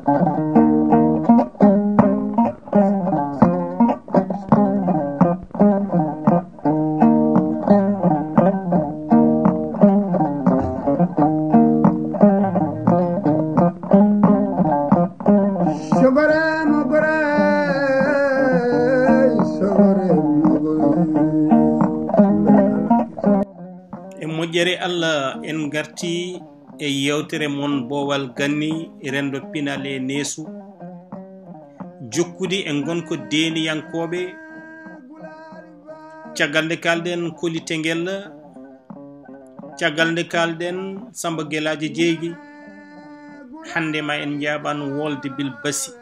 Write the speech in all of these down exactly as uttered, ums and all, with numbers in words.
E moƴƴere Allah, en ngarti e yewtere mon Boowal Ganni, renndo pinal e neesu, jokkude e ngonka deeniyankooɓe. Caggal nde kaalɗen Koli Tengel, caggal nde kaalɗen Samba Gelaajo Jeegi, hannde ma en njaaɓan wolde Bilbasi.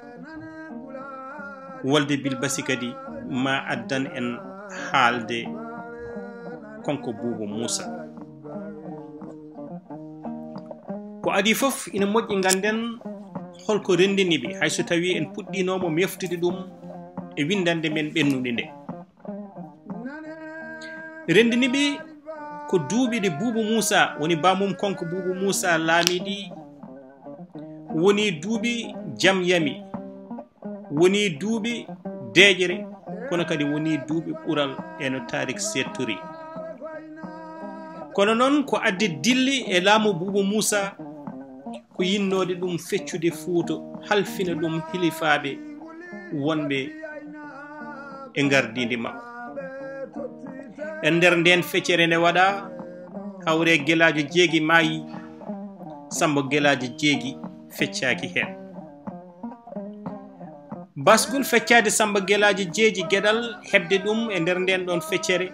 Wolde Bilbasi kadi ma addan en haalde kanko Buubu Muusa. Ko adii fof ina moƴƴi ngannden hol ko renndini ɓe, hay so tawii en puɗɗiinooma meftude ɗum e winndannde men ɓennude nde. Renndini ɓe ko duuɓi ɗi Buubu Muusa, woni bammum kanko Buubu Muusa laamii ɗi, woni duuɓi jam yami, woni duuɓi deeƴre, kono kadi woni duuɓi ɓural e no taarik seettori. Kono noon ko addi dilli e laamu Buubu Muusa, ko yinnoode ɗum feccude Fuuta, halfina ɗum hilifaaɓe wonɓe e ngardiindi makko. E nder ndeen feccere nde waɗaa, Hawre Gelaajo Jeegi maayi, Samba Gelaajo Jeegi feccaaki heen. Basgol feccaade Samba Gelaajo Jeegi geɗal heɓde ɗum e nder ndeen ɗoon feccere,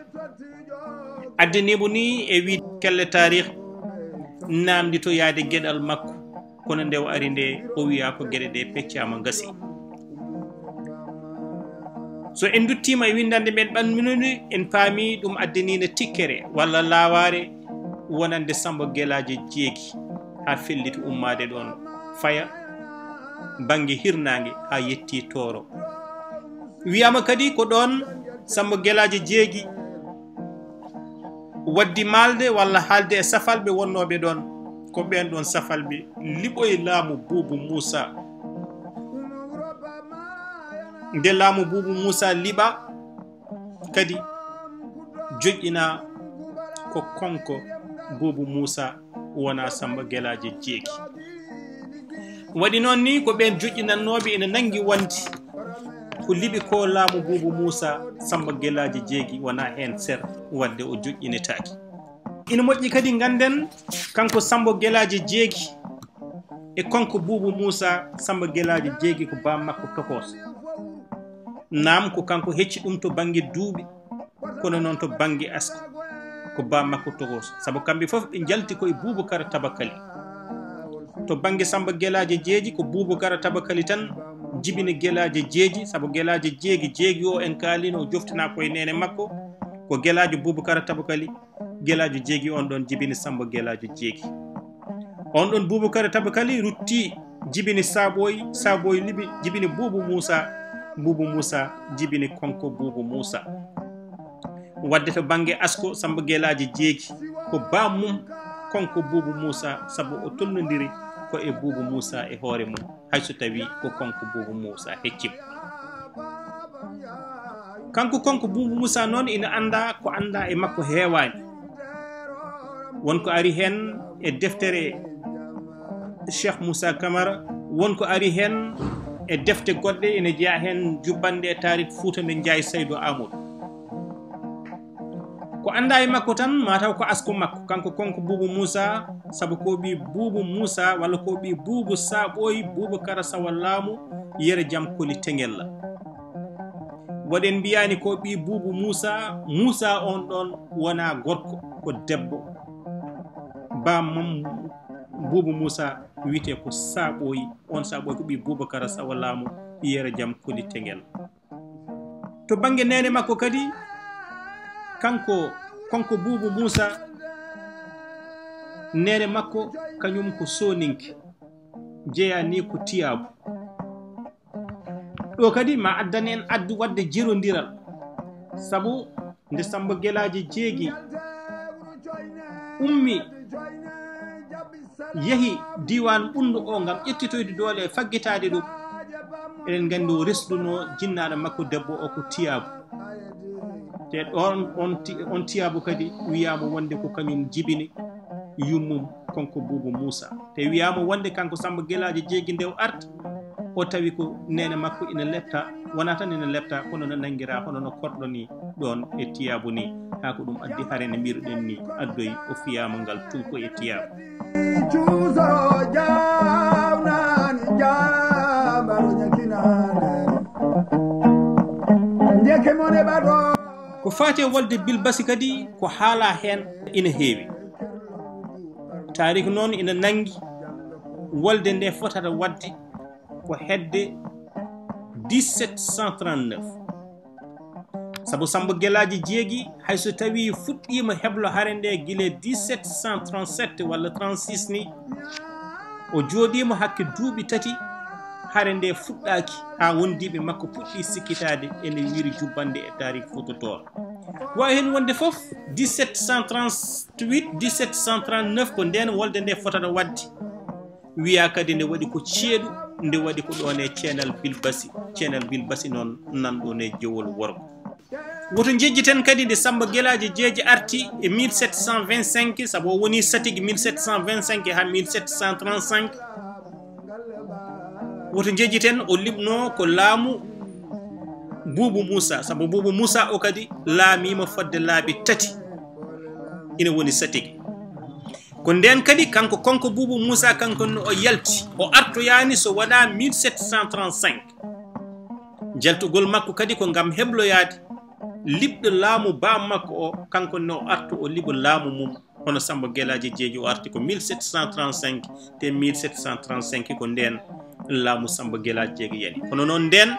addanii mo ni e wii kelle taarih naamnditoyaade geɗal makko, kono nde o ari nde o wiyaa ko geɗe ɗe peccaama ngasi. So en nduttiima e winndannde men ɓannunde, en paami ɗum addaniino tikkere walla laawaare wonande Samba Gelaajo Jeegi haa felliti ummaade ɗoon faya bannge hirnaange haa yettii Tooro. Wiyaama kadi ko ɗoon Samba Gelaajo Jeegi waddi maalde walla haalde e safalɓe wonnooɓe ɗoon. Ko ɓeen ɗoon safalɓe liɓoyi laamu Buubu Muusa. Nde laamu Buubu Muusa liɓaa kadi, joƴƴinaa ko kanko Buubu Muusa, wonaa Samba Gelaajo Jeegi. Waɗi noon ni ko ɓeen joƴƴinannooɓe ina nanngi wonde ko liɓi ko laamu Buubu Muusa, Samba Gelaajo Jeegi wonaa heen ser, waɗde o joƴƴinetaake. Ina moƴƴi kadi ngannden kanko Samba Gelaajo Jeegi e kanko Buubu Muusa, Samba Gelaajo Jeegi ko baam makko tokooso. Naam, ko kanko hecci ɗum to bannge duuɓi, kono noon to bannge asko ko baam makko tokooso. Sabu kamɓe fof ɓe njalti ko e Buubakara Tabakali. To bannge Samba Gelaajo Jeegi ko Buubakara Tabakali tan jibini Gelaajo Jeegi, sabu Gelaajo Jeegi, Jeegi o en kaalino o joftinaa ko e neene makko, ko Gelaajo Buubakara Tabakali. Gelaajo Jeegi on ɗon jibini Samba Gelaajo Jeegi. On ɗon Buubakara Tabakali rutti jibini Saaɓooyi, Saaɓooyi liɓi jibini Buubu Muusa, Buubu Muusa jibini konko Buubu Muusa. Wadde to bannge asko Samba Gelaajo Jeegi ko baam mum konko Buubu Muusa, sabu o tolnondiri ko e Buubu Muusa e hoore mum, hay so tawii ko konko Buubu Muusa hecci mo. Kanko konko Buubu Muusa noon ina anndaa, ko anndaa e makko heewaani. Won ko ari heen e deftere Cheikh Moussa Camara, won ko ari heen e defte goɗɗe ina jeyaa heen jubbanɗe e taarik Fuuta nde Njaay Saydu Aamadu. Ko anndaa e makko tan, mataw ko asko makko, kanko konko Buubu Muusa, sabu ko ɓii Buubu Muusa walla ko ɓii Buubu Saaɓooyi, Buubakara Sawa Laamu, Yero Jam Koli Teŋella. Waɗen mbiyaani ko ɓii Buubu Muusa, Muusa on ɗon wonaa gorko, ko debbo. Baam mum Buubu Muusa wiyetee ko Saaɓooyi, on Saaɓooyi ko ɓii Buubakara Sawa Laamu, Yero Jam Koli Teŋella. To bannge neene makko kadi, kanko, kanko Buubu Muusa, neene makko kañum ko Sooninke, jeyaa ni ko Tiyaabu. Ɗo kadi ma addan en addu waɗde jirondiral, sabu nde Samba Gelaajo Jeegi ummi Yehi diiwaan ɓunndu o ngam ƴettitoyde doole e faggitaade ɗum. Eɗen nganndi o resduno jinnaaɗo makko debbo o ko Tiyaabu. Te ɗoon on ti-, on Tiyaabu kadi wiyaama wonde ko kañum jibini yummum kanko Buubu Muusa. Te wiyaama wonde kanko Samba Gelaajo Jeegi nde o arti, o tawi ko neene makko ina lepta, wonaa tan ina lepta, kono no nanngiraa, hono no korɗo ni ɗoon e Tiyaabu ni. Haa ko ɗum addi hare nde mbiruɗen ni, addoyi o fiyaama ngal tunko e Tiyaabu. Cuuso jaawnani jaambaru ñakinane. Njeke mon e ɓaɗo. Ko faati e wolde Bilbasi kadi, ko haalaa heen ina heewi. Taariik noon ina nanngi wolde nde fotata waɗde ko hedde dix-sept cent trente-neuf. Sabu Samba Gelaajo Jeegi, hay so tawii fuɗɗiima heblo hare nde gila dix-sept cent trente-sept walla trente-six ni, o jooɗiima hakke duuɓi tati hare nde fuɗɗaaki, haa wondiiɓe makko puɗɗi sikkitaade ene wiiri jubbande e taariik Fuuta Tooro. Waawi heen wonde fof, dix-sept cent trente-huit, dix-sept cent trente-neuf ko ndeen wolde nde fotata waɗde. Wiyaa kadi nde waɗi ko ceeɗu, nde waɗi ko ɗoon e ceenal Bilbasi. Ceenal Bilbasi noon nan ɗoon e Jowol Worgo. Woto njejjiten kadi nde Samba Gelaajo Jeegi arti e mille sept cent vingt-cinq, sabu o woni satigi mille sept cent vingt-cinq haa mille sept cent trente-cinq. Woto njejjiten o liɓno ko laamu Buubu Muusa, sabu Buubu Muusa o kadi laamiima fodde laabi tati. Ina woni satigi. Ko ndeen kadi kanko, kanko Buubu Muusa, kanko no o yalti, o artoyaani so wonaa mille sept cent trente-cinq. Jaltugol makko kadi ko ngam hebloyaade liɓɗo laamu baam makko o, kanko no o arto o liɓo laamu mum. Hono Samba Gelaajo Jeegi o arti ko mille sept cent trente-cinq, te mille sept cent trente-cinq ko ndeen laamu Samba Gelaajo Jeegi yani. Kono noon ndeen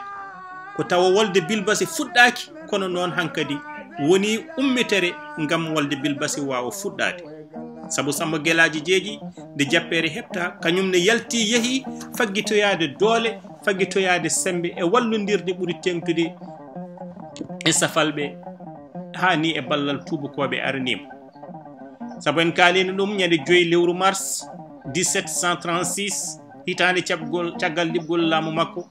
ko tawa wolde Bilbasi fuɗɗaaki, kono noon hankadi woni ummitere ngam wolde Bilbasi waawa fuɗɗaade. Sabu Samba Gelaajo Jeegi nde jappeere heɓta, kañum ne yalti yehi faggitoyaade doole, faggitoyaade semmbe e wallondirde ɓuri teeŋtude e safalɓe, haa ni e ballal tuubakooɓe araniima. Sabu en kaaliino ɗum ñande joyi lewru mars dix-sept cent trente-six, hitaande caɓgol, caggal liɓgol laamu makko,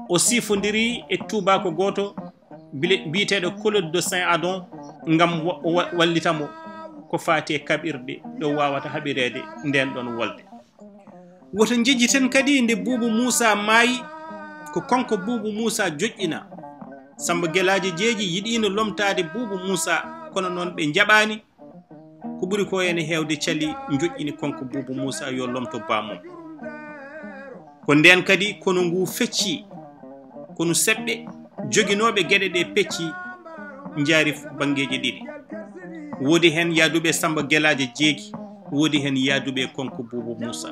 o sifondiri e tuubaako gooto bile-, biyeteeɗo Claude de Saint-Adon ngam wa-, wa-, wallita mo ko faati e kaɓirɗe ɗo waawata haɓireede ndeen ɗoon wolde. Woto njejjiten kadi nde Buubu Muusa maayi, ko kanko Buubu Muusa joƴƴina. Samba Gelaajo Jeegi yiɗiino lomtaade Buubu Muusa, kono noon ɓe njaɓaani. Ko ɓuri ko ene heewde cali njoƴƴini kanko Buubu Muusa yo lomto baamum. Ko ndeen kadi konu nguu feccii, konu seɓɓe joginooɓe geɗe ɗe peccii njaari banngeeji ɗiɗi. Woodi heen yahduɓe Samba Gelaajo Jeegi, woodi heen yahduɓe kanko Buubu Muusa.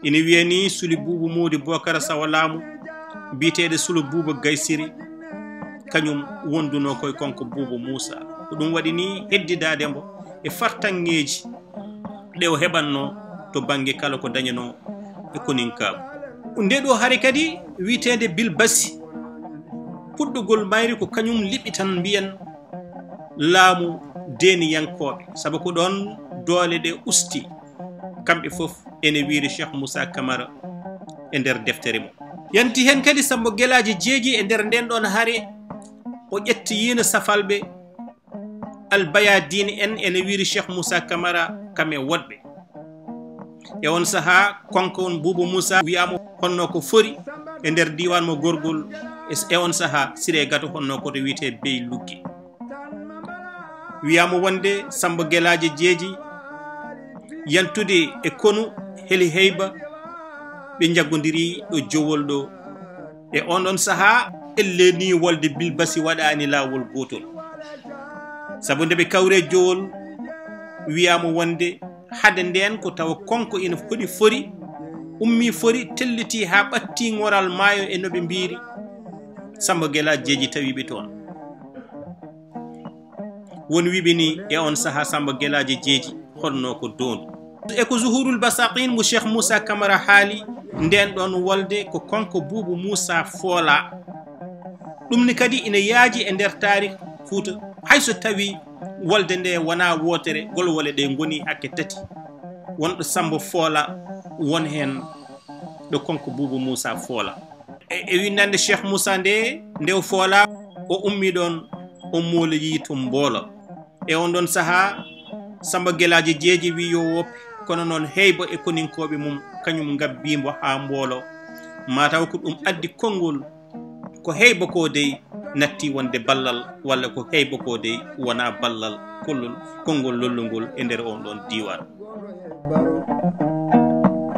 Ina wiyee ni Suli Buubu Moodi Bookara Sawa Laamu, biyeteeɗo Sulu Buuba Gaysiri, kañum wondunoo koye kanko Buubu Muusa. Ko ɗum waɗi ni heddidaade mbo e fartaŋŋeeji ɗe o heɓannoo to bannge kala ko dañanoo e koninkaagu. Nde ɗo hare kadi wiyeteende Bilbasi, puɗɗugol mayri ko kañum liɓi tan mbiyen laamu deeniyankooɓe, sabu ko ɗoon doole ɗe usti. Kamɓe fof ene wiyri Cheikh Moussa Camara e nder deftere mum. Yanti heen kadi Samba Gelaajo Jeegi e nder ndeen ɗoon hare, o ƴetti yiino safalɓe Albayadini en ene wiyri Cheikh Moussa Camara kam e woɗɓe. E on sahaa, kanko on Buubu Muusa wiyaama honno ko fori e nder diiwaan mo Gorgol, e, e on sahaa Siree Gato honno ko to wiyetee Bey Lugge. Wiyaama wonde Samba Gelaajo Jeegi yantude e konu Heli Heyba, ɓe njaggondiri ɗo Jowol ɗo. E on ɗon sahaa, ellee ni wolde Bilbasi waɗaani laawol gootol. Sabu nde ɓe kawri e Jowol, wiyaama wonde hade ndeen ko tawa kanko ina hoɗi fori, ummii fori, tellitii haa ɓattii ŋoral maayo e no ɓe mbiiri, Samba Gelaajo Jeegi tawi ɓe toon. Won wiɓe ni e on sahaa Samba Gelaajo Jeegi honno ko doondu. E ko Zuhurul Basaqin mo Cheikh Moussa Camara haali, ndeen ɗoon wolde ko kanko Buubu Muusa foolaa. Ɗum ni kadi ina yaaji e nder taariik Fuuta, hay so tawii wolde nde wonaa wootere, golwole ɗe ngoni hakke tati. Won ɗo Sammba foola, won heen ɗo Konko Buubu Muusa foola. E, e winndannde Cheikh Moussa nde, nde o foola, o ummii ɗoon, o mooloyii to Mboolo. E oon ɗoon sahaa, Sammba Gelaajo Jeeji wii yo woppi, kono noon Heyba e koninkooɓe mum, kañum ngabbii mbo haa Mboolo. Mataw ko ɗum addi konngol, ko Heyba ko dey natti wonde ballal, walla ko Heyba ko dey wonaa ballal, kollol, konngol lollungol e nder oon ɗoon diiwaan. Baro,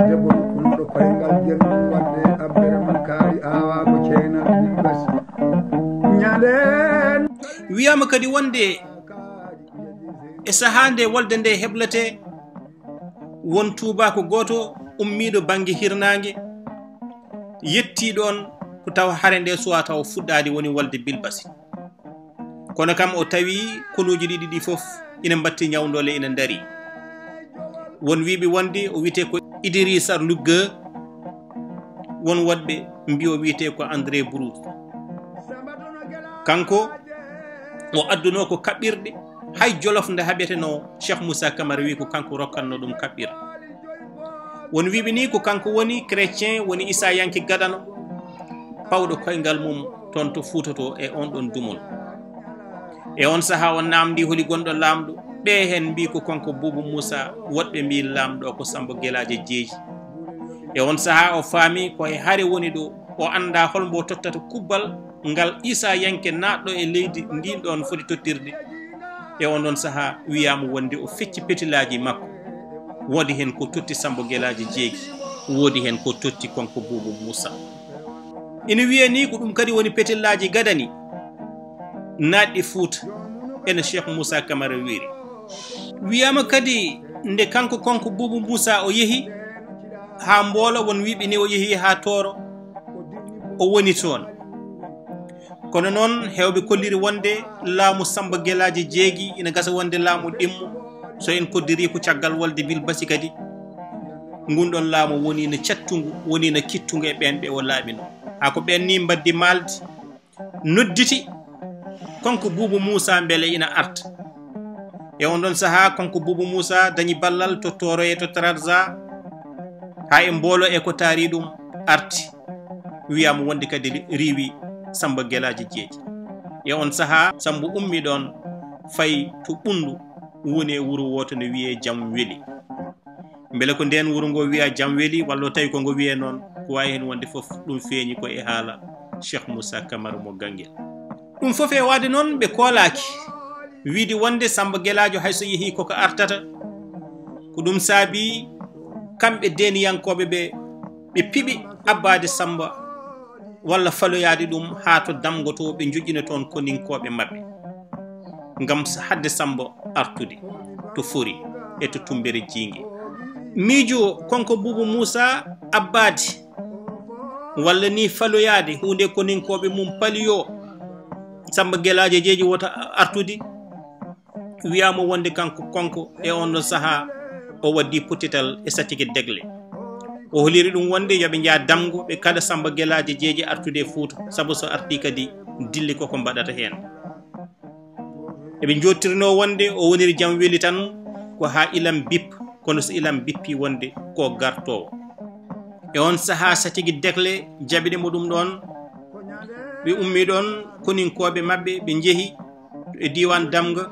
debbo ɗo koyngal jemɗum wadde abbere mum kaari awa ko ceenal bilbas. Ñande. Wiyaama kadi wonde e sahaa nde wolde nde hebletee, won tuubaako gooto ummiiɗo bannge hirnaange, yettii ɗoon ko tawa hare nde suwaa tawa fuɗɗaade, woni wolde bilbasi. Kono kam o tawi konuuji ɗiɗi ɗi fof ina mbatti ñawndole ina ndarii. Won wiiɓe wonde o wiyetee ko Idrissa Lugge, won woɗɓe mbii o wiyetee ko André Brousse. Kanko o addunoo ko kaɓɓirɗe, hay Jolof nde haɓetenoo, Cheikh Moussa Camara wii ko kanko rokkatnoo ɗum kaɓɓirɗe. Won wiiɓe nii ko kanko woni chrétien, woni Isayanke gadano, pawɗo koyngal mum toon to Fuuta to e oon ɗoon dumun. E oon sahaa o naamndii holi gonɗo laamɗo, ɓe heen mbii ko kanko Buubu Muusa, woɗɓe mbii laamɗo ko Sammba Gelaajo Jeeji. E oon sahaa o faami ko e hare woni ɗo, o anndaa hol mbo tottata kubbal ngal Isayanke naatɗo e leydi ndin ɗoon foti tottirde. E oon ɗoon sahaa wiyaama wonde o fecci petilaaji makko. Woodi heen ko totti Sammba Gelaajo Jeeji, woodi heen ko totti kanko Buubu Muusa. Ina wiyee nii ko ɗum kadi woni petilaaji gadani naatɗi Fuuta, ene Cheikh Moussa Camara wiiri. Wiyaama kadi nde kanko kanko Buubu Muusa o yehi haa Mboolo, won wiiɓe ni o yehi haa Tooro, o woni toon. Kono noon, heewɓe kolliri wonde laamu Sammba Gelaajo Jeeji ina gasa wonde laamu ɗimmo, so en koddiri ko caggal wolde bilbasi kadi, ngun ɗoon laamu woni no cattungu, woni no kittungu e ɓeen ɓe o laaɓinoo. Haa ko ɓeen ni mbaddi maalde, nodditi kanko Buubu Muusa mbele ina arta. E oon ɗoon sahaa, kanko Buubu Muusa dañi ballal to Tooro e to Trarza, haa e Mboolo e ko taari ɗum arti. Wiyaama wonde kadi ri-, riiwi Sammba Gelaajo Jeeji. E oon sahaa, Sammba ummi ɗoon, fayi to Ɓunndu, woni e wuro wooto no wiyee Jam Weli. Mbele ko ndeen wuro ngo wiyaa Jam Weli, walla o tawi ko ngo wiyee noon, ko waawi heen wonde fof, ɗum feeñi ko e haala Cheikh Moussa Camara mo Ganngel. Ɗum fof e waade noon, ɓe koolaaki wiide wonde Sammba Gelaajo hay so yehii koko artata. Ko ɗum saabii kamɓe deeniyankooɓe ɓe, ɓe piɓi abbaade Sammba walla faloyaade ɗum haa to Damgo to, ɓe njoƴƴina toon koninkooɓe maɓɓe. Ngam s-, hadde Sammba artude to Fori e to Tummbere Jiinge. Miijo kanko Buubu Muusa abbaade walla ni faloyaade huunde koninkooɓe mum paliyoo Sammba Gelaajo Jeeji wota artude, wiyaama wonde kanko kanko e oon ɗoon sahaa o waɗdi pottital e satike degle. O holiri ɗum wonde yo ɓe njah Damgo, ɓe kaɗa Sammba Gelaajo Jeeji artude e Fuuta, sabu so artii kadi dilli koko mbaɗata heen. Eɓe njottirnoo wonde o woniri Jam Weli tan ko haa ilam bip, kono so ilam bippi wonde ko gartoowo. E oon sahaa satigi dekle jaɓiɗe mo ɗum ɗoon, ɓe ummii ɗoon koninkooɓe maɓɓe, ɓe njehi e diiwaan Damga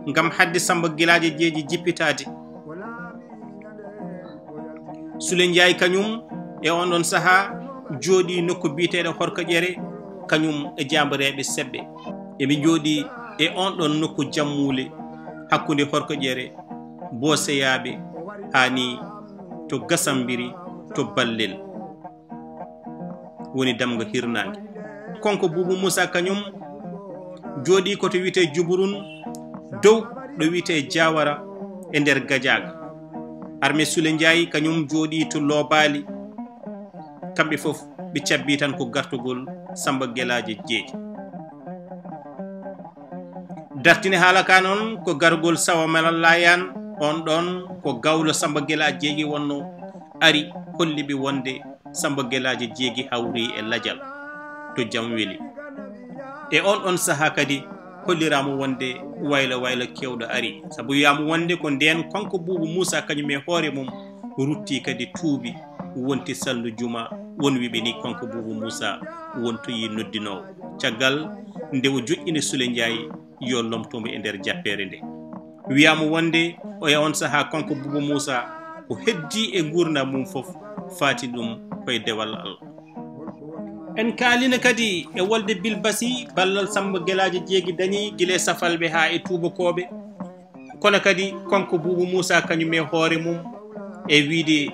ngam hadde Sammba Gelaajo Jeeji jippitaade. Sule Njaay kañum e oon ɗoon sahaa jooɗii nokku biyeteeɗo Horkoƴere, kañum e jaambareeɓe seɓɓe. Eɓe njooɗii e oon ɗoon nokku Jammuule, hakkunde Horkoƴere, Booseyaaɓe, haa ni to Gasambiri, to Ballel, woni Damga Hirnaange. Kanko Buubu Muusa kañum jooɗii ko to wiyetee Juburun, dow ɗo wiyetee Jaawara e nder Gajaaga. Armée Sule Njaay kañum jooɗii to Loobaali. Kamɓe fof ɓe cabbii tan ko gartugol Sammba Gelaajo Jeeji. Dartine haala ka noon ko gargol Sawa Malal Laayaan, oon ɗoon ko gawlo Sammba Gelaajo Jeeji wonnoo, ari holli ɓe wonde Sammba Gelaajo Jeeji hawri e lajal to Jamweli. E oon ɗoon sahaa kadi, Holliraama wonde wayla wayla keewɗo ari. Sabu wiyaama wonde ko ndeen kanko Buubu Muusa kañum e hoore mum rutti kadi tuubi, wonti sallu juma, won wiɓe ni kanko Buubu Muusa wontoyi noddinoowo. Caggal nde o joƴƴini Sule Njaay yo lomto mo e nder jappeere nde. Wiyaama wonde o e on sahaa kanko Buubu Muusa o heddi e nguurndam mum fof faati ɗum koye dewal Allah. En kaalina kadi e wolde Bilbasi ballal Samba Gelaajo Jeegi dañi gila e safalɓe haa e tuubakooɓe. Kono kadi kanko Buubu Muusa kañum e hoore mum e wiide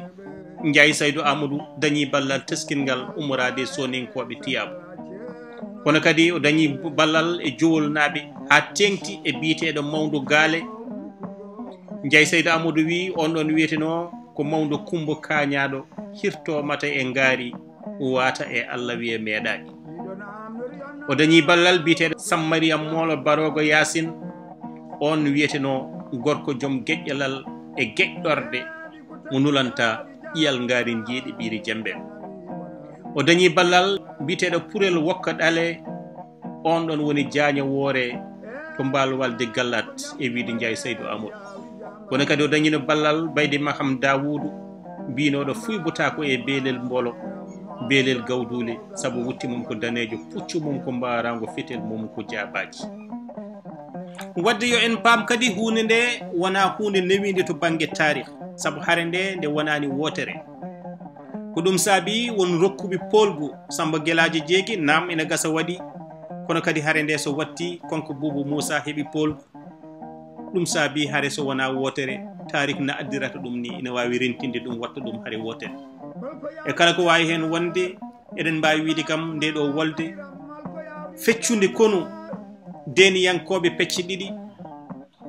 Njaay Saydu Aamadu dañi ballal teskingal ummoraade e Sooninkooɓe Tiyaabu. Kono kadi o dañi ballal e Jowolnaaɓe haa teeŋti e biyeteeɗo Mawndu Gaale. Njaay Saydu Aamadu wii on ɗon wiyetenoo ko Mawndu Kummba Kaañaaɗo hirtoo mata e ngaari waata e Allah wiye meeɗaaki. O dañi ballal biyeteeɗo Sammariya Moolo Baroogo Yaasin, on wiyetenoo gorko joom geƴƴalal e geƴɗorde mo nulanta ƴiyal ngaari njiiɗi ɓiiri jembe. O dañi ballal biyeteeɗo Purel Wokka Ɗale, on ɗon woni jaaño woore to Mbaal Walde Gallat e wiide Njaay Saydu Aamadu. Kono kadi o dañino ballal Baydi Maham Daawuudu, mbinooɗo fuybota ko e beelel mbolo, beelel gawduule, sabu wutte mum ko daneejo, puccu mum ko mbaaraango, fetel mum ko jaabaaji. Wadde yo en paam kadi huunde nde wonaa huunde newiinde to bannge taarih, sabu hare nde nde wonaani wootere. Ko ɗum saabi won rokkuɓe poolgu Samba Gelaajo Jeegi, naam ina gasa waɗi, kono kadi hare nde so watti kanko Buubu Muusa heɓi poolgu. Ɗum saabi hare so wonaa wootere, taarih na addirata ɗum ni, ina waawi rentinde ɗum, watta ɗum hare wootere. E kala ko waawi heen wonde, eɗen mbaawi wiide kam nde ɗo wolde feccunde konu deeniyankooɓe pecce ɗiɗi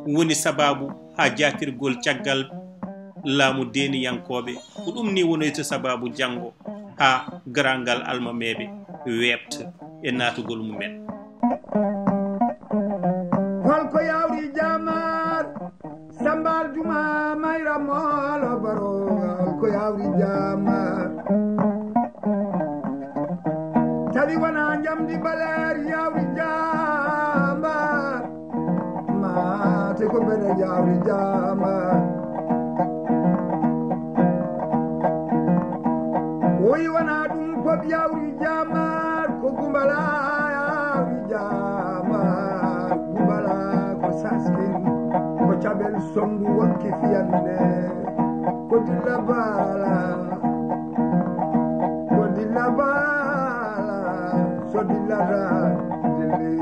woni sabaabu haa jaatirgol caggal laamu deeniyankooɓe. Ko ɗum ni wonoyta sabaabu janngo haa garangal almameeɓe weeɓta e naatugol mumen. Holko yawri jamar? Sambal Juma Mayra Moolo Baroga, holko yawri jamar? Tawi wona njamdi baleeri yawri jamar, mate ko mbeɗa yawri jamar. Woyi wona ɗum fof yawri jamar, ko gumbala yawri jamar, gumbala ko saskin, ko caɓel sondu wonki fiyande, ko dilla bala, ko dilla bala, so dillata dilli.